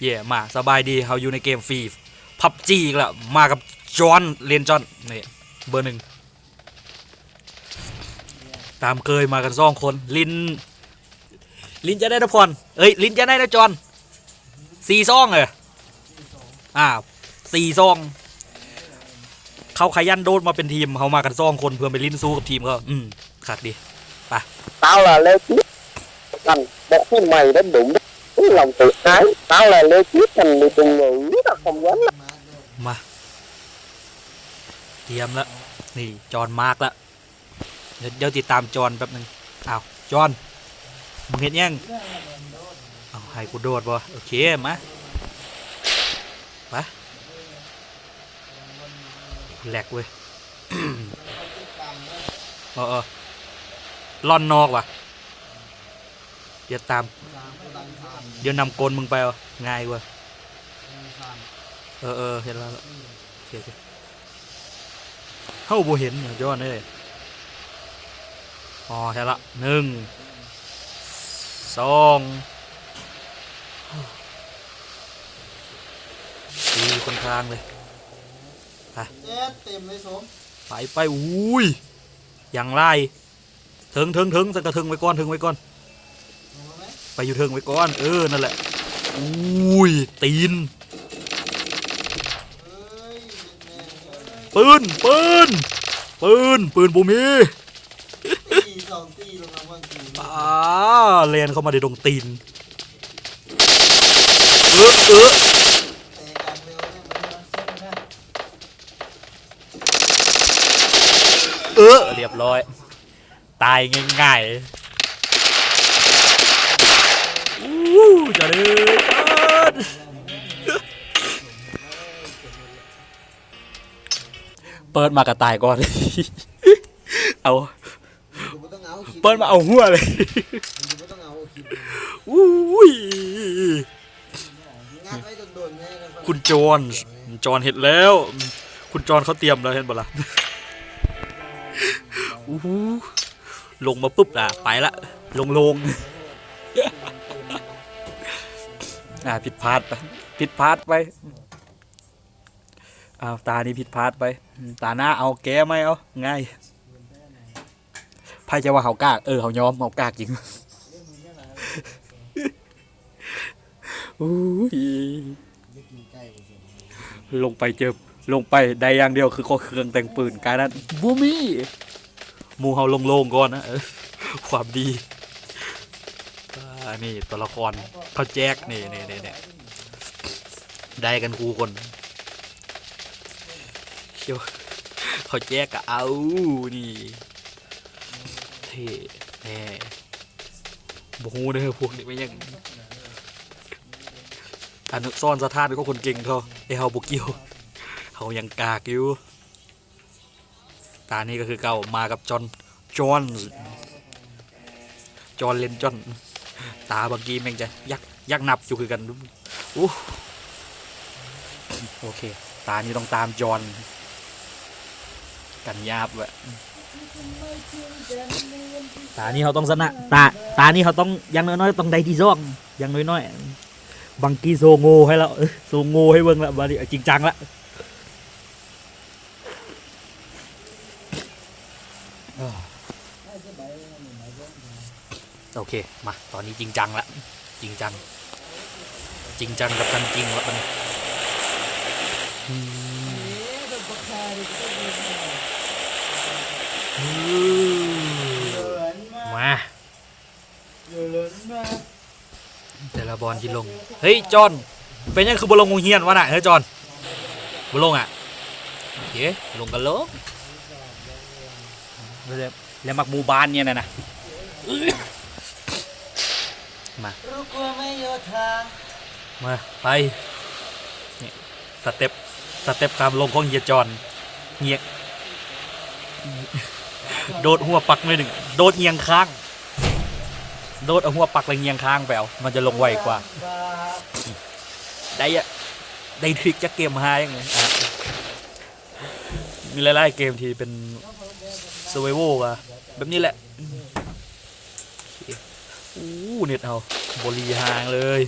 ເຢ້ ມາ ສະບາຍດີ ເຮົາຢູ່ໃນເກມຟຣີ ພັບຈີ ອີກແລ້ວ ມາກັບຈອນ ເລນຈອນ ນີ້ ເບີໜຶ່ງ ຕາມເຄີຍ ມາກັນສອງຄົນ ລິນ ລິນຈະໄດ້ນະພອນ ເອີຍ ລິນຈະໄດ້ນະຈອນ ສີ່ສອງ ເອີ ອ່າ ສີ່ສອງ ເຂົາຂະຫຍັນໂດດມາເປັນທີມ ເຮົາມາກັນສອງຄົນ ເພື່ອໄປຫຼິ້ນສູ້ກັບທີມເຂົາ ອືມ ຄັກດີ ໄປ Tao là Lê Tuyết, thành một phim mày đến đụng đích, lòng tự ái. Tao là Lê Tuyết, thành người từng ngự rất là không dám. ມາ ຕຽມລະ ນີ້ ຈອນມາກລະ ດຽວ ດຽວຕິດຕາມຈອນແປັບໜຶ່ງ ອ້າວ ຈອນ ມຶງເຮັດຫຍັງ? ເອົາ ໃຫ້ກູໂດດບໍ່? ໂອເຄ ມາ ໄປ ແລັກເວີຍ ເອີໆ ລ່ອນນອກວ່າ ດຽວຕາມ ດຽວນຳກົນມຶງໄປເອົາ ງ່າຍກວ່າ ເອີໆ ເຫັນແລ້ວ ໂອເຄໆ ເຮົາບໍ່ເຫັນ ຍ້ອນເດ້ ອໍ ເຫັນລະ ໜຶ່ງ ສອງ ຕີຄົນຂ້າງເລີຍ ໄປ ເຈັດເຕັມເລີຍສົມ ໄປ ໄປ ອຸ້ຍ ຢ່າງຫຼາຍ ເທິງ ເທິງ ເທິງ ສັກກະເທິງໄວ້ກ່ອນ ເທິງໄວ້ກ່ອນ ໄປຢູ່ເທິງໄວ້ກ່ອນ ເອີ ນັ້ນແຫຼະ ອຸ້ຍ ຕີນ ປືນ ປືນ ປືນ ປືນບໍ່ມີ ຕີສອງຕີ ລົງມາເບິ່ງຕີ ອ່າ ແລ່ນເຂົ້າມາໃນດົງຕີນ ເອີ ເອີ ແຕກກັນເລີຍ ເອີ ລຽບຮ້ອຍ ຕາຍງ່າຍໆ ອູ້ ຈະເລີຍ ເປີດມາກະຕາຍກ່ອນ ເອົາ ເປີດມາເອົາຫົວເລີຍ ອູ້ຍ ຄຸນຈອນ ຈອນເຮັດແລ້ວ ຄຸນຈອນເຂົາຕຽມແລ້ວ ເຫັນບໍ່ລະ ອູ້ ລົງມາປຶບ ອ່າ ໄປລະ ໂລ່ງໆ ອ່າ ຜິດພາດໄປ ຜິດພາດໄປ ອ້າວ ຕານີ້ຜິດພາດໄປ ຕາໜ້າເອົາແກ້ໃໝ່ເອົາ ງ່າຍ ໃຜຈະວ່າເຮົາກາກ ເອີ ເຮົາຍອມ ເຮົາກາກຈິງ ອູ້ຍ ລົງໄປເຈີ ລົງໄປໄດ້ຢ່າງດຽວ ຄືເຄື່ອງແຕ່ງປືນ ກາຍນັ້ນບໍ່ມີ ໝູ່ເຮົາໂລ່ງໆກ່ອນນະ ເອີ ຄວາມດີ ອ່າ ນີ້ຕົວລະຄອນເຂົາແຈກ ນີ້ໆ ໄດ້ກັນຄູ່ຄົນ ເຂົາແຈກກະເອົາ ນີ້ ເທ່ແທ້ ບໍ່ຮູ້ເດີ ພວກນີ້ແມ່ນຫຍັງ ອະນຸສອນສະຖານຂອງຄົນເກັ່ງເຂົາ ແຕ່ເຮົາບໍ່ກ່ຽວ ເຮົາຍັງກາກຢູ່ ຕານີ້ກໍຄືເກົ່າ ມາກັບຈອນ ຈອນ ຈອນເລນຈອນ ຕາບາງກີ້ແມ່ງຈະຢາກ ຢາກນັບຢູ່ຄືກັນ ໂອ້ ໂອເຄ ຕານີ້ຕ້ອງຕາມຈອນ ກັນຍາບແຫຼະ ຕານີ້ເຮົາຕ້ອງຊະນະ ຕາ ຕານີ້ເຮົາຕ້ອງ ຢ່າງນ້ອຍໆຕ້ອງໄດ້ທີສອງ ຢ່າງນ້ອຍໆ ບາງກີ້ໂຊໂງ່ໃຫ້ແລ້ວ ໂຊໂງ່ໃຫ້ເບິ່ງແລ້ວ ບາດນີ້ເອົາຈິງຈັງລະ ໂອເຄ ມາ ຕອນນີ້ຈິງຈັງລະ ຈິງຈັງ ຈິງຈັງກັບຈັງຈິງລະບາດນີ້ ອືມ ມາ ແຕ່ລະບ່ອນທີ່ລົງ ເຮີ້ຍ ຈອນ ເປັນຫຍັງຄືບໍ່ລົງໂຮງຮຽນວະນະ ເຮີ້ຍ ຈອນ ບໍ່ລົງອະ ໂອເຄ ລົງກໍລົງ ແລ້ວມັກໝູ່ບ້ານນີ້ນະນະ ມາ ມາ ໄປ ນີ້ ສະເຕັບ ສະເຕັບການລົງຂອງເຮຍຈອນ ເງຍ ໂດດຫົວປັກໜ້ອຍໜຶ່ງ ໂດດອຽງຂ້າງ ໂດດເອົາຫົວປັກແລ້ວອຽງຂ້າງໄປເອົາ ມັນຈະລົງໄວກວ່າ ໄດ້ອະ ໄດ້ທຣິກຈາກເກມຫາຫຍັງນີ້ ອ່ະ ມີຫຼາຍໆເກມທີ່ເປັນ survival ກະແບບນີ້ແຫຼະ ໂອ້ ເນັດເຮົາບໍ່ຫຼີຫ່າງເລີຍ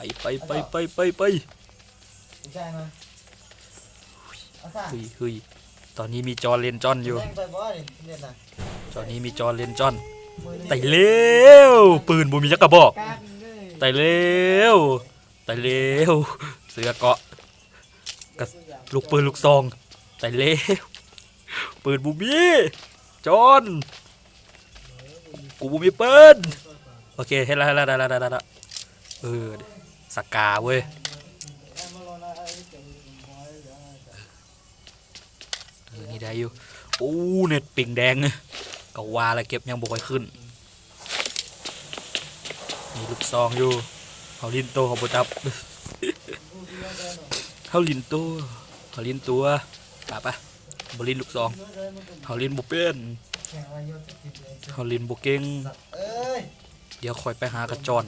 ໄປ ໄປ ໄປ ໄປ ໄປ ເຮີ້ຍ ເຮີ້ຍ ຕອນນີ້ມີຈອນເລນຈອນຢູ່ ຕອນນີ້ມີຈອນເລນຈອນ ຕາຍແລ້ວ ປືນບໍ່ມີຈັກກະບອກ ຕາຍແລ້ວ ຕາຍແລ້ວ ເສື້ອເກາະ ກະລູກປືນລູກຊອງ ຕາຍແລ້ວ ປືນບໍ່ມີ ຈອນ ກູບໍ່ມີປືນ ໂອເຄ ເຮັດລະ ເຮັດລະ ໄດ້ລະ ໄດ້ລະ ໄດ້ລະ ເອີ ສະກາເວີຍ ເອີ ນີ້ໄດ້ຢູ່ ໂອ້ ເນັດປິງແດງ ກະວ່າລະ ເກັບຍັງບໍ່ຄ່ອຍຂຶ້ນ. ມີລູກຊອງຢູ່ ເຮົາຫຼິ້ນໂຕ ເຮົາບໍ່ຈັບ ເຮົາຫຼິ້ນໂຕ ເຮົາຫຼິ້ນຕົວ ປະ ປະ ບໍ່ຫຼິ້ນລູກຊອງ ເຮົາຫຼິ້ນບໍ່ເປັນ ເຮົາຫຼິ້ນບໍ່ເກັ່ງ ດຽວຂ້ອຍໄປຫາກະຈອນ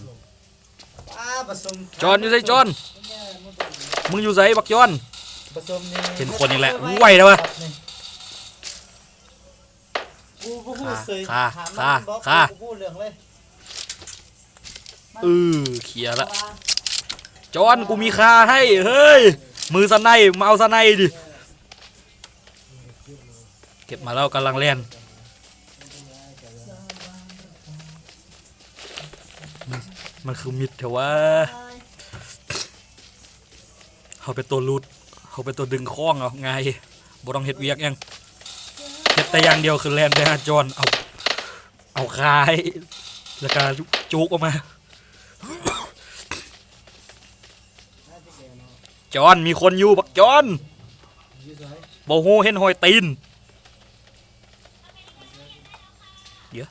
ຈອນຢູ່ໃສຈອນ ມຶງຢູ່ໃສບັກຈອນ ເຫັນຄົນອີກແລ້ວ ໄວແທ້ວະ. ຂ້າ ຂ້າ ຂ້າ ເອີ ເຄຍລະ ຈອນ ກູມີຄ່າໃຫ້ ເຮີ້ຍ ມືສະໄນ ມາເອົາສະໄນດິ ເກັບມາແລ້ວກຳລັງແລ່ນ ມັນ ມັນຄືມິດແທ້ວະ ເຮົາເປັນໂຕຫຼຸດ ເຮົາເປັນໂຕດຶງຂອງເອົາງ່າຍ ບໍ່ຕ້ອງເຮັດວຽກຫຍັງ ເຮັດແຕ່ຢ່າງດຽວຄືແລ່ນໄປຫາຈອນ ເອົາ ເອົາຄາໃຫ້ ແລ້ວກະໂຈກອອກມາ ຈອນ ມີຄົນຢູ່ ບັກຈອນ ບໍ່ຮູ້ເຫັນຮອຍຕີນ ດຽວ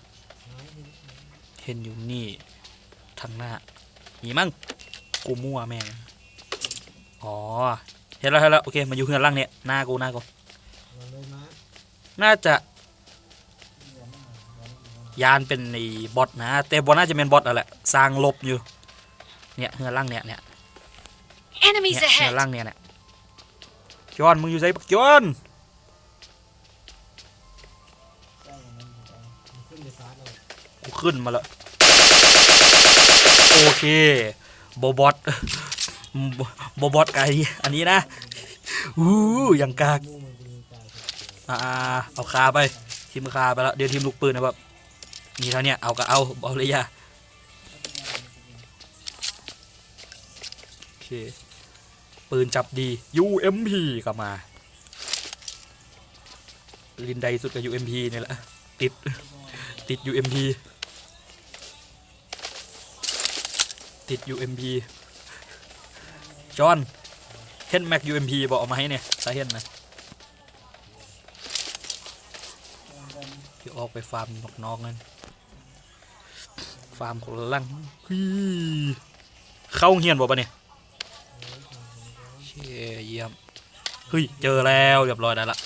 ເຫັນຢູ່ນີ້ ທາງໜ້ານີ້ມັ້ງ ກູມົວແມ່ງ ອໍ ເຫັນແລ້ວ ເຫັນແລ້ວ ໂອເຄ ມັນຢູ່ເຮືອນຫຼັງນີ້ ໜ້າກູ ໜ້າກູ ໜ້າຈະ ຢ້ານເປັນໄອ້ບອດນະ ແຕ່ບໍ່ໜ້າຈະແມ່ນບອດຫັ້ນແຫຼະ ຊ່າງຫຼົບຢູ່ ເນຍ ເຮືອນຫຼັງເນຍ ເນຍ Enemies ເນຍ ເຮືອນຫຼັງ ahead! ເນຍ ເນຍ ຈອນ ມຶງຢູ່ໃສບັກຈອນ? ກູຂຶ້ນມາແລ້ວ ໂອເຄ ບໍ່ບອດ ບໍ່ ບໍ່ບອດກະອັນນີ້ນະ ອູ້ ຢ່າງກາກ ອ່າ ເອົາຄາໄປ ທີມຄາໄປແລ້ວ ດຽວທີມລູກປືນນະ ແບບນີ້ເທົ່ານີ້ ເອົາກະເອົາ ບໍ່ເອົາເລີຍຢ່າ ໂອເຄ ປືນຈັບດີ ຢູເອັມພີ ກະມາ ຫຼິ້ນໄດ້ສຸດກະຢູເອັມພີນີ້ແຫຼະ ຕິດ ຕິດຢູເອັມພີ ຕິດຢູເອັມພີ ຈອນ ເຫັນແມັກຢູເອັມພີບໍ່? ເອົາມາໃຫ້ແດ່ ຖ້າເຫັນນະ ຊິອອກໄປຟາມນອກໆນັ້ນ ຟາມຄົນລະຫຼັງ ເຮີ້ຍ ເຂົ້າໂຮງຮຽນບໍ່ບາດນີ້? ໂອເຄ ຢ້ຽມ ເຮີ້ຍ ເຈີແລ້ວ ຮຽບຮ້ອຍ ໄດ້ລະ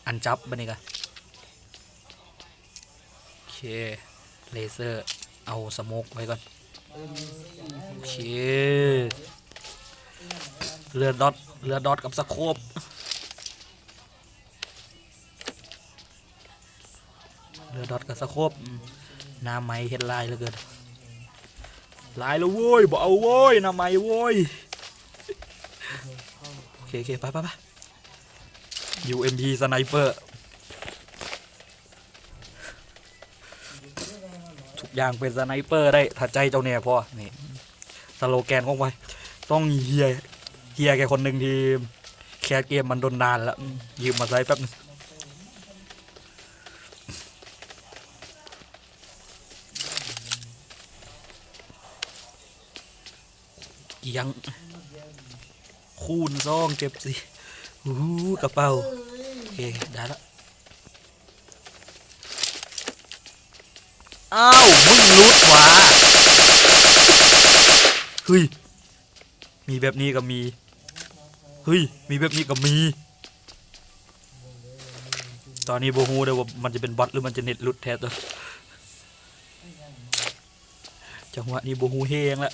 ອັນຈັບບາດນີ້ກະ ໂອເຄ ເລເຊີ ເອົາສະໂມກໄວ້ກ່ອນ ໂອເຄ ເລືອດດອດ ເລືອດດອດກັບສະໂຄບ ເລືອດດອດກັບສະໂຄບ ອືມ ໜ້າໄມ້ເຮັດຫຼາຍເຫຼືອເກີນ ຫຼາຍແລ້ວໂວ້ຍ ບໍ່ເອົາໂວ້ຍ ໜ້າໄມ້ໂວ້ຍ ໂອເຄ ໂອເຄ ໄປ ໄປ ໄປ ຢູເອັມພີ ສະໄນເປີ ທຸກຢ່າງເປັນສະໄນເປີໄດ້ ຖ້າໃຈເຈົ້າແນ່ພໍ ນີ້ ສະໂລແກນຂອງຂ້ອຍ ຕ້ອງເຮຍ ເຮຍແກ່ຄົນໜຶ່ງທີ່ແຄສເກມມັນດົນນານລະ ອືມ ຢືມມາໃຊ້ແປັບໜຶ່ງ ກຽງ ຄູນສອງ ເກັບສີ່ ໂອ້ໂຫ ກະເປົາ ໂອເຄ ໄດ້ລະ ອ້າວ ມຶງຫຼຸດຫວາ ເຮີ້ຍ ມີແບບນີ້ກະມີ ເຮີ້ຍ ມີແບບນີ້ກະມີ ຕອນນີ້ບໍ່ຮູ້ເດີ້ວ່າມັນຈະເປັນບອດ ຫຼື ມັນຈະເນັດຫຼຸດແທ້ຕົວະ ຈັງຫວະນີ້ບໍ່ຮູ້ເຮງລະ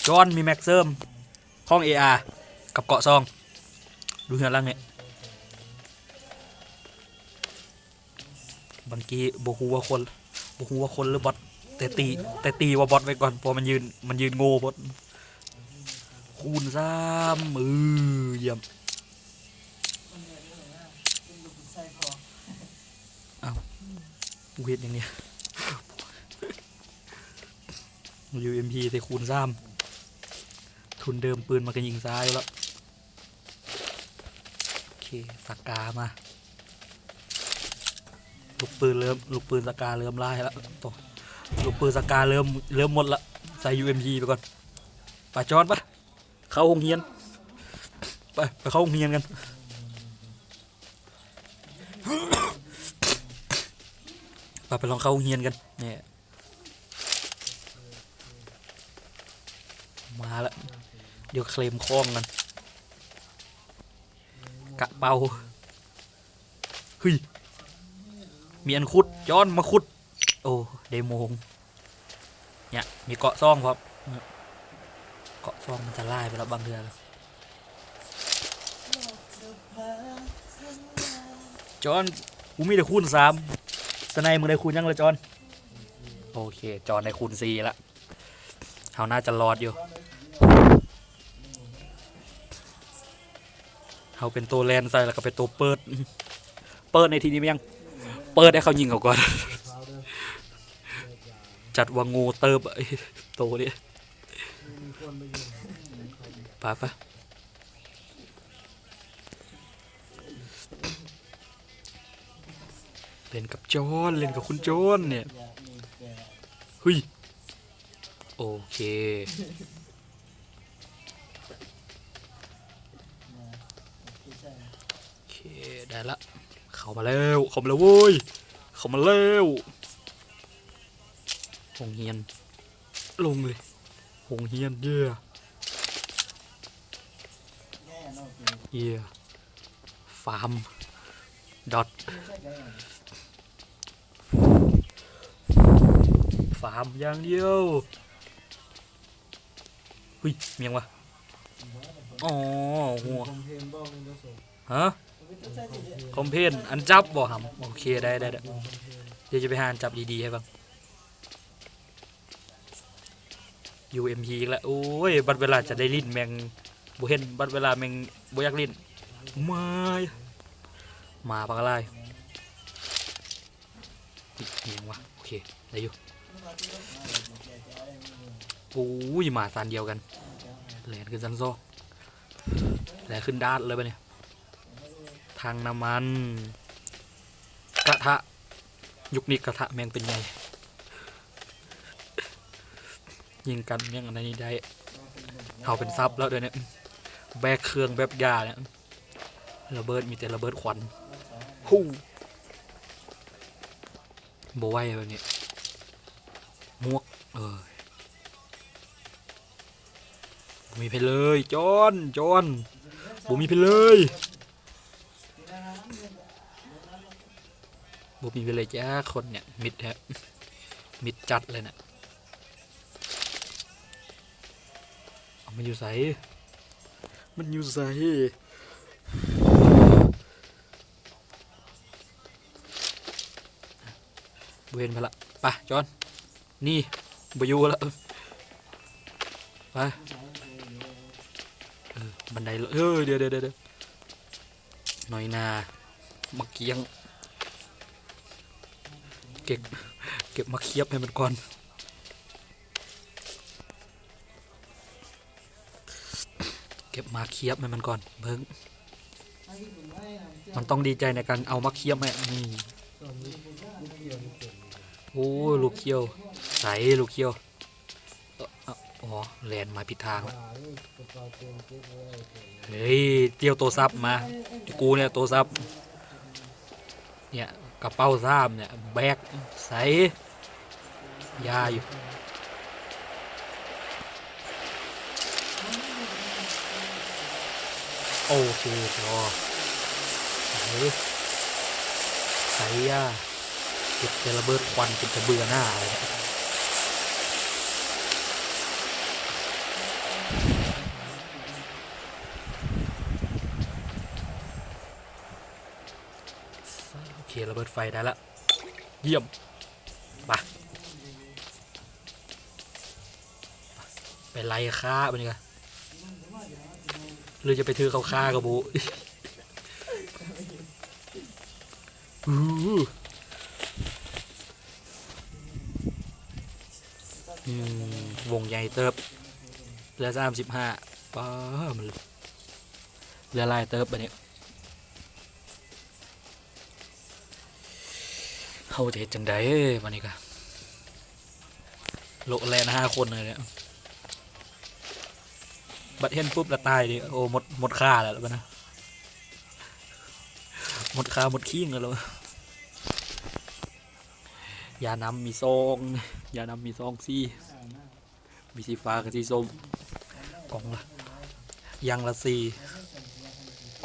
ຈອນ ມີແມັກເສີມ ຂອງເອອາ ກັບເກາະສອງ ຢູ່ເຮືອນຫຼັງນີ້ ບັງກີ້ບໍ່ຮູ້ວ່າຄົນ ບໍ່ຮູ້ວ່າຄົນ ຫຼື ບອດ ແຕ່ຕີ ແຕ່ຕີວ່າບອດໄວ້ກ່ອນ ເພາະມັນຢືນ ມັນຢືນໂງ່ໂພດ. ຄູນສາມ ເອີ ຢ້ຽມ. ອ້າວ ກູເຮັດຫຍັງນີ້? ຢູເອັມພີ ແຕ່ຄູນສາມ ທຶນເດີມປືນມັນກໍຍິງຊ້າຢູ່ແລ້ວ. ໂອເຄ ສະກາມາ. ລູກປືນເລີ່ມ ລູກປືນສະກາເລີ່ມຫຼາຍແລ້ວ. ໂຕ ລູກປືນສະກາເລີ່ມ ເລີ່ມໝົດລະ. ໃສ່ຢູເອັມພີໄປກ່ອນ. ໄປຈອນ ໄປ ເຂົ້າໂຮງຮຽນ. ໄປ ໄປເຂົ້າໂຮງຮຽນກັນ. ໄປ ໄປລອງເຂົ້າໂຮງຮຽນກັນ. ນີ້ ມາລະ ດຽວເຄລມຂອງກັນ. ກະເປົາ ເຮີ້ຍ ມີອັນຂຸດ ຈອນມາຂຸດ. ໂອ້ ໄດ້ໂມງ. ເນຍ ມີເກາະສອງພ້ອມ. ເກາະສອງມັນຈະຫຼາຍໄປລະບາງເທື່ອ. ຈອນ ກູມີແຕ່ຄູນສາມ. ສະໄນ ມຶງໄດ້ຄູນຫຍັງລະຈອນ? ໂອເຄ ຈອນໄດ້ຄູນສີ່ລະ. ເຮົາໜ້າຈະລອດຢູ່. ເຮົາເປັນໂຕແລ່ນໃສ່ ແລ້ວກໍເປັນໂຕເປີດ. ເປີດໃນທີ່ນີ້ແມ່ນຫຍັງ? ເປີດໃຫ້ເຂົາຍິງເຮົາກ່ອນ. ຈັດວ່າໂງ່ເຕີບ ໂຕນີ້. ໄປ ໄປ. ເລ່ນກັບຈອນ ເລ່ນກັບຄຸນຈອນນີ້. ເຮີ້ຍ ໂອເຄ ໂອເຄ ໄດ້ລະ. ເຂົ້າມາແລ້ວ ເຂົ້າມາແລ້ວເວີຍ ເຂົ້າມາແລ້ວ. ໂຮງຮຽນ ລົງເລີຍ ໂຮງຮຽນ ເຢ້ ເຢ້. ຟາມ ດອດ ຟາມຢ່າງດຽວ. ເຮີ້ຍ ມີຫຍັງວະ? ອໍ ຫົວ ຮະ? ຄອມເພນ ອັນຈັບບໍ່ຫຳ? ໂອເຄ ໄດ້ ໄດ້ ໄດ້. ດຽວຈະໄປຫາອັນຈັບດີໆໃຫ້ເບິ່ງ. ຢູເອັມພີອີກແລ້ວ. ໂອ້ຍ ບັດເວລາຈະໄດ້ຫຼິ້ນແມ່ງບໍ່ເຫັນ ບັດເວລາແມ່ງບໍ່ຢາກຫຼິ້ນ. ມາ ມາບັກຫຼາຍ. ອີຫຍັງວະ? ໂອເຄ ໄດ້ຢູ່. ໂອ້ຍ ມາຊັ້ນດຽວກັນ ແລ່ນຂຶ້ນຊັ້ນສອງ ແລ່ນຂຶ້ນດາດເລີຍບັດນີ້. ຖັງນ້ຳມັນ ກະທະ ຍຸກນີ້ກະທະແມ່ງເປັນໃຫຍ່ ຍິງກັນຍັງອັນນີ້ໄດ້. ເຮົາເປັນສັບແລ້ວດຽວນີ້ ແບກເຄື່ອງແບບຢານີ້ ລະເບີດ ມີແຕ່ລະເບີດຄວັນ. ຮູ້ ບໍ່ໄຫວແບບນີ້ ໝວກ ເອີ ບໍ່ມີໃຜເລີຍ ຈອນ ຈອນ ບໍ່ມີໃຜເລີຍ ບໍ່ມີໃຜເລີຍຈັກຄົນນີ້. ມິດແທ້ ມິດຈັດເລີຍນະ. ເອົາ ມັນຢູ່ໃສ? ມັນຢູ່ໃສ? ບໍ່ເຫັນມັນລະ. ໄປ ຈອນ ນີ້ ບໍ່ຢູ່ລະ. ໄປ ເອີ ບັນໄດ ເອີ ດຽວ ດຽວ ດຽວ ດຽວ. ໜ້ອຍໜ້າ ໝາກກ້ຽງ ເກັບ ເກັບໝາກຂຽບໃຫ້ມັນກ່ອນ ເກັບໝາກຂຽບໃຫ້ມັນກ່ອນ. ເບິ່ງ ມັນຕ້ອງດີໃຈໃນການເອົາໝາກຂຽບໃຫ້. ນີ້ ໂອ້ ລູກຂຽວ ໃສລູກຂຽວ? ອໍ ແລ່ນມາຜິດທາງລະ. ເຮີ້ຍ ຕຽວໂຕສັບມາ ແຕ່ກູນີ້ໂຕສັບ ເນຍ ກະເປົາສາມເນຍ ແບກໃສ່ ຢາຢູ່. ໂອເຄ ພໍ ໃສ່ ໃສ່ຢາ ເກັບແຕ່ລະເບີດຄວັນຈົນຈະເບື່ອໜ່າເລີຍ. ໂອເຄ ລະເບີດໄຟໄດ້ລະ ຢ້ຽມ. ໄປ ໄລ່ຂ້າບາດນີ້ກະ ຫຼືຈະໄປຖືກເຂົາຂ້າກະບໍ່ຮູ້. ອືມ ວົງໃຫຍ່ເຕີບ ເຫຼືອສາມສິບຫ້າ. ປ້າ ມັນເຫຼືອຫຼາຍເຕີບບາດນີ້. ເຮົາຈະເຮັດຈັ່ງໃດບາດນີ້ກະ ໂລະແລ່ນຫ້າຄົນເລີຍ. ບັດເຫັນປຸບລະຕາຍເດ. ໂອ້ ໝົດ ໝົດຄ່າແລ້ວບາດນີ້ ໝົດຄ່າໝົດຄີງແລ້ວ. ຢານຳມີສອງ ຢານຳມີສອງສີ ມີສີຟ້າກັບສີສົ້ມ. ກ່ອງລະ ຢ່າງລະສີ່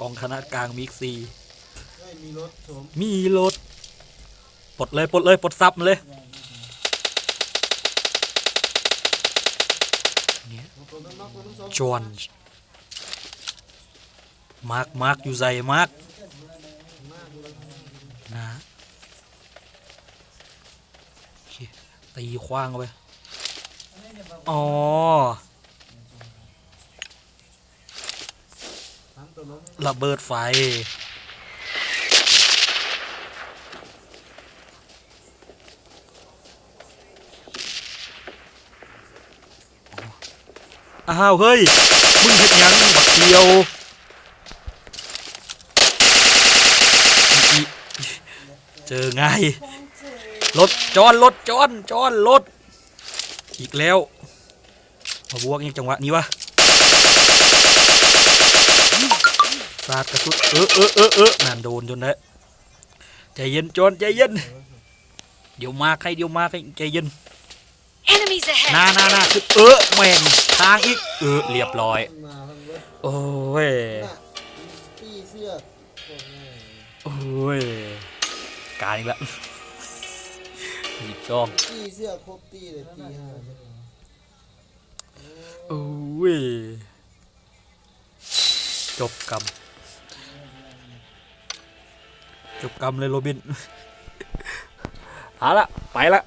ກ່ອງຂະໜາດກາງມີອີກສີ່. ເຮີ້ຍ ມີລົດສົມ ມີລົດ. ປົດເລີຍ ປົດເລີຍ ປົດຊັບມາເລີຍ. ນີ້ ຈອນ ມາກ ມາກ ຢູ່ໃສ ມາກ? ນາ ໂອເຄ ຕີຂວ້າງເຂົ້າໄປ. ອໍ ລະເບີດໄຟ. ອ້າວ ເຮີ້ຍ ມຶງເຮັດຫຍັງບັກສ່ຽວ? ເຈີງ່າຍ. ລົດ ຈອນ ລົດ ຈອນ ຈອນ ລົດ ອີກແລ້ວ. ມາບວກຫຍັງຈັງຫວະນີ້ວະ? ສາດກະສຸນ ເອີ ເອີ ເອີ ເອີ ນັ້ນ ໂດນຈົນໄດ້. ໃຈເຢັນ ຈອນ ໃຈເຢັນ. ດຽວມາໃຫ້ ດຽວມາໃຫ້ ໃຈເຢັນ. Enemies ahead! ໜ້າ ໜ້າ ໜ້າ ຄື ເອີ ແມ່ນທາງອີກ. ເອີ ລຽບຮ້ອຍ. ໂອ້ຍ ຕີເສຍ ໂອ້ຍ ການອີກລະ. ສິບສອງ ຕີເສຍຄົບຕີເລີຍ ຕີຫ້າ. ໂອ້ຍ ຈົບກຳ ຈົບກຳເລີຍໂຣບິນ. ເອົາລະ ໄປລະ.